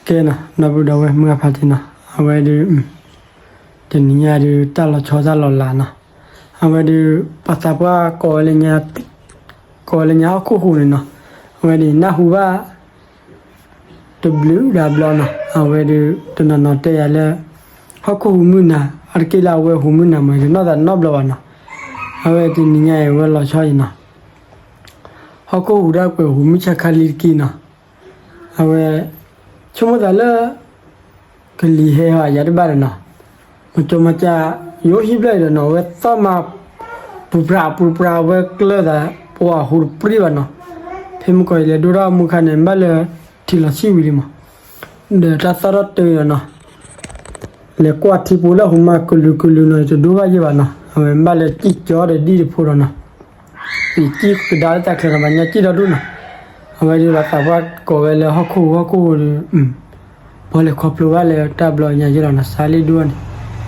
ကဲနီၤ ဒီပုၢ်ဒီဝဲၢ်မုၢ်အဖါတံၢ်နီၤ အဝဲဒုး တနံၤညါဒုး တၢ်လီၤဆီတၢ်လီၤလးနီၤ အဝဲဒုး ပှၤသးပှၢ်ကိးဝဲလၢညါ ကိးဝဲလၢညါဟီၣ်ခိၣ်ဟူးန့ၣ်နီၤ အဝဲဒုး နၢ်ဟူဘၣ် တဘျုးဒၣ်ဘျီနီၤ အဝဲဒုး တနီၤနီၤတဲယၤလၢ ဟီၣ်ခိၣ်ဟူးမုၢ်နၤ အါတက့ၢ်လၢအဝဲဟူးမုၢ်နၤမး တနီၣ်သးနီတဘျီဘၣ်နီၤ အဝဲတနံၤညါအံၤ အဝဲလီၤဆီအံၤနီၤ ဟီၣ်ခိၣ်ဟူးဒၣ်ကွဲးဟူးမုၢ်ဆါခါလံတက့ၢ်နီၤ အဝဲ ဆိကမိၣ်သးလၢ ကလံၤဟဲဟီယၤတဘၣ်ဒီးနီၤ မကၠီမကၠၢ် ယအိၣ်ဟံၣ်ဖျၢၣ်အံၤဒီးနီၤ အဝဲသီၣ်မၤ ပူၤပြးပူၤပြး အဝဲကျၢၢ်သး ပှၤဟူးတပြံၢ်ဘၣ်နီၤ ဖဲမုၢ်ကီၢ်အံၤလဲၤဒိၣ်ထီၣ်မူခါန့ၣ် ဘၣ်လၢထံလီၤဆံၣ်ဝံၤလံမး ဒီးတၢ်သီၣ်ထီၣ်တၢ်ဒီးနီၤ လဲၤကွၢ်ထံပူၤလၢဟူးမၤကလုာ်ကလုာ်နီၤ တဒိဘၣ်ယဲၢ်ဘၣ်နီၤ အဝဲဘၣ်လၢစံၣ်ကၠီဒီးဒ်တဖိဒီးနီၤ ယစံၣ်ကဒါလၢတၢ်ချၢနီၤ ဘၣ်ညါစံၣ်ဒီဒူၣ်နီၤ အဝဲဒုးဘၣ်သးပှၢ်ကိးဝဲလၢဟီၣ်ခိၣ်ဟူးဟီၣ်ခိၣ်ဟူးဒီး ပှၤလဲၤခီဖျိဘၣ်လၢတၢ်ဘျီညါယဲၢ်လီၤနီၤ စးလံဒူၣ်န့ၣ်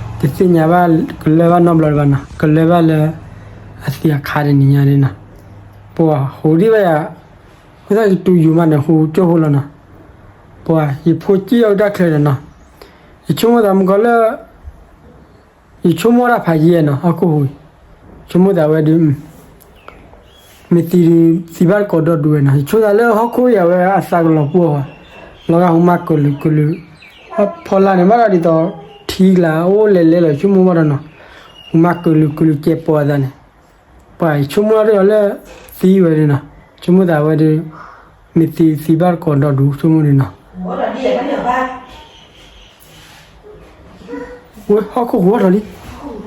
တသ့ၣ်ညါဘၣ်ကလၢၢ်ဘၣ်နီတဘျီဘၣ်နီၤ ကလၢၢ်ဘၣ်လၢ အသံးအခါတနံၤညါဒ်နီၤ ပှၤဟူးဒံးဘၣ်ယၤ အဃိသတးယတူၢ်ယူၤမးန့ၣ် ဟူးကၠိဖိလီၤနီၤ ပှၤယဖိစံၣ်အီၣ်တၢ်ချၢဒီးနီၤ ယဆိကမိၣ်သးမုၢ်ကီၢ်လၢ ယဆိကမိၣ်တၢ်ဖးယံာ်နီၤ ဟီၣ်ခိၣ်ဟူး ဆိကမိၣ်သးဝဲဒုး မ့ၢ်သံဒုး သံဘၣ်တကိးဒီဒူၣ်ဝဲနီၤ ယဆိကမိၣ်သးလၢဟီၣ်ခိၣ်ယၤဝဲအသးကလီၤပှီၢ်ဘၣ် လီၤဂာ်ဟူးမၤကလုာ်ကလုာ် ဖီလာ်န့ၣ်ဘၣ်ဒီးဒ်သိး ထံကျါအိၣ်လဲၤလဲၤလီၤ ယဆိကမိၣ်ဘၣ်ဒီးနီၤ ဟူးမၤကလုာ်ကလုာ်ကဲးပိာ်အသးန့ၣ် ပှၤယဆိကမိၣ်ဒ်သိးလၢ သံဝဲဒုးနီၤ ဆိကမိၣ်သးဝဲဒုး မ့ၢ်သံသံဘၣ်တကိးဒီဒူၣ် ဆိက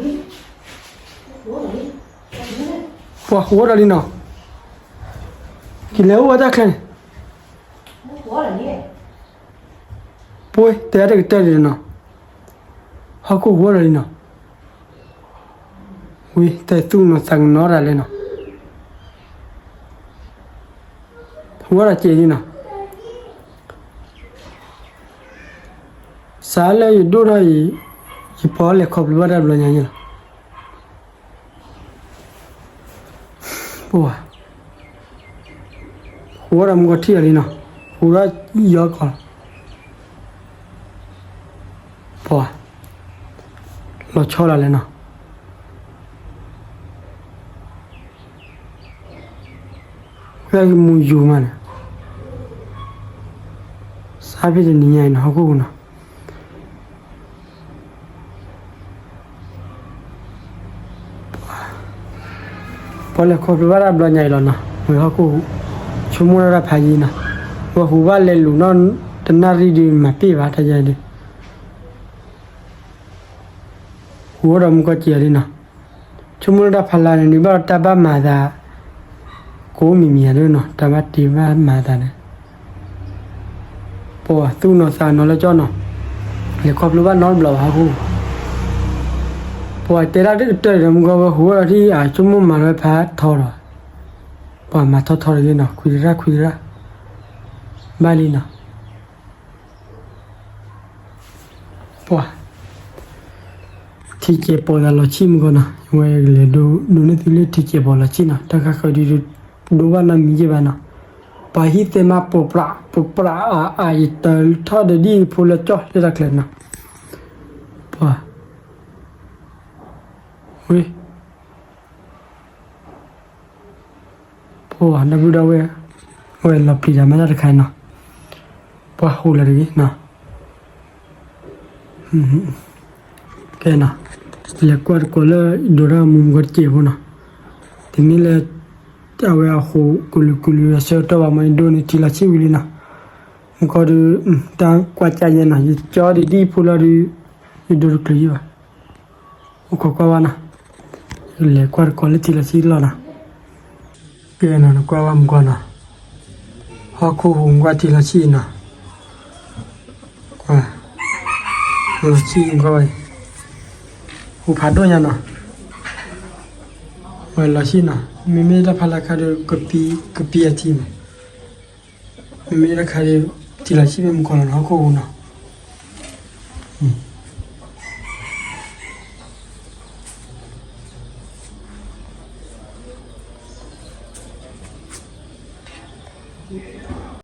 မိၣ်ဒုးနီၤ ဝဲဟီၣ်ခိၣ်ဟူးထီၣ်လံ ပှၤဟူးထီၣ်လံနီၤ ကလဲၤအိၣ်ဝဲတၢ်ချၢန့ၣ် ပှၤတဲတကတၢၢ်ဒံးနီၤ ဟီၣ်ခိၣ်ဟူးထီၣ်လံနီၤ ဝံၤတဲသူၣ်နီၤသးကနီၤတၢ်လဲၣ်နီၤ ဟူးထီၣ်စဲးလံနီၤ စးလၢယဒိၣ်ထီၣ်အံၤ ယပီလဲၤခီဖျိဘၣ်တၢ်ဘျီညါယဲၢ်လီၤ ပှၤ ဟူးထီၣ်မုၢ်ကီၢ်ထံၣ်အီၤလံနီၤ ဟူးထီၣ်ယီၤကီး ပှၤ လီၤဆီလီၤလဲၣ်နီၤ ဝဲမူယူၤမးန့ၣ် စးဖဲတနံၤညါအံၤနီၤ ဟီၣ်ခိၣ်ဟူးနီၤ ပီလဲၤခီဖျိဘၣ်တၢ်ဘျီညါအံၤလီၤနီၤ ဝဲဟီၣ်ခိၣ်ဟူး ဆိကမိၣ်တၢ်ဖးယံာ်နီၤ ဝဲဟူးဘၣ်လဲၤလူၤနီၤ တနၣ်ရံၣ်ဒုးမၤပ့ၢ်ဘၣ်တၢ်ယါဒုး ဟူးထီၣ်ဒီးမုၢ်ကီၢ်စဲးလံနီၤ ဆိကမိၣ်တၢ်ဖးလၢ်န့ၣ် ဒုးဘၣ်ဒီးတၢ်ဘၣ်မၤသး ကိးမံၤမံၤဧါဒုးနီၤ တၢ်ဘၣ်တ့ဘၣ်မၤသးန့ၣ် ပှၤသူၣ်နီၤသးနီၤလၢကၠီနီၤ လဲၤခီဖျိဘၣ်နီတဘျီဘၣ်ဟီၣ်ခိၣ် ပှၤတဲဒၣ်တကတၢၢ်ဒီးမုၢ်ကီၢ်ဝဲဟူးထီၣ်ဒီး အဆိကမိၣ်မၤလီၤဖးထီဒီး ပှၤမၤထီထီတဂ့ၤနီၤ ခွံတရၣ်ခွံတရၣ် ဘၣ်လံနီၤ ပှၤ ထံကဲးပိာ်သးလီၤဆံၣ်မုၢ်ကီၢ်နီၤ ဝဲလဲၤဒိးန့ၢ်သုလၢထံကဲးပိာ်လီၤဆံၣ်နီၤ တၢ်ခါဃၢၤဒုး ဒိဘၣ်နီတမံၤယဲၢ်ဘၣ်နီၤ ပှၤဟံၣ်သဲမးပိာ်ပြး ပိာ်ပြးအါအါ ယတၢ်ထီၣ်ဒီးဒ်ဖိလၢကၠီလၢတၢ်ချၢနီၤ ပှၤ ဝဲ ပှၤ ဒီပုၢ်ဒီဝဲၢ် ဝဲလီၤပျံၤတၢ်မၤတၢ်တခါနီၤ ပှၤဟူးလီၤတဂ့ၤနီၤ ကဲနီၤ လဲၤကွၢ်တကိးလၢဒိးတၢ်မူမူကီၢ်တစဲးဖိနီၤ တမ့ၢ်လၢ အဝဲအဟူးကလုာ်ကလုာ်အဆၢကတီၢ်ဘၣ်မး ယဒိးန့ၢ်ထံလီၤဆံၣ်ဝံၤလံနီၤ မုၢ်ကီၢ်ဒုး တၢ်ကွၢ်ကၢ်ယဲနီၤ ယကၠီဒံးဒ်ဖိလီၤဒုး ယဒိးတချုးယံၤဘၣ် အိၣ်ခိးကွၢ်ဝဲနီၤ လဲၤကွၢ်တကိးလၢထံလီၤဆံၣ်လီၤနီၤ ကဲနီၤ နကွၢ်ဝဲမုၢ်ကီၢ်နီၤ ဟီၣ်ခိၣ်ဟူးကွၢ်ထံလီၤဆံၣ်နီၤ ကွၢ် လီၤဆံၣ်ကွၢ်ဝဲ ဟူးဖးဒိၣ်ညါနီၤ ဝဲလီၤဆံၣ်နီၤ မ့မ့ၢ်တၢ်ဖးလၢ်ခါဒီး ကပံအထံမး မ့မ့ၢ်တၢ်ခါဒီး ထံလီၤဆံၣ်မ့ၢ်မုၢ်ကီၢ်လီၤနီၤ ဟီၣ်ခိၣ်ဟူးနီၤ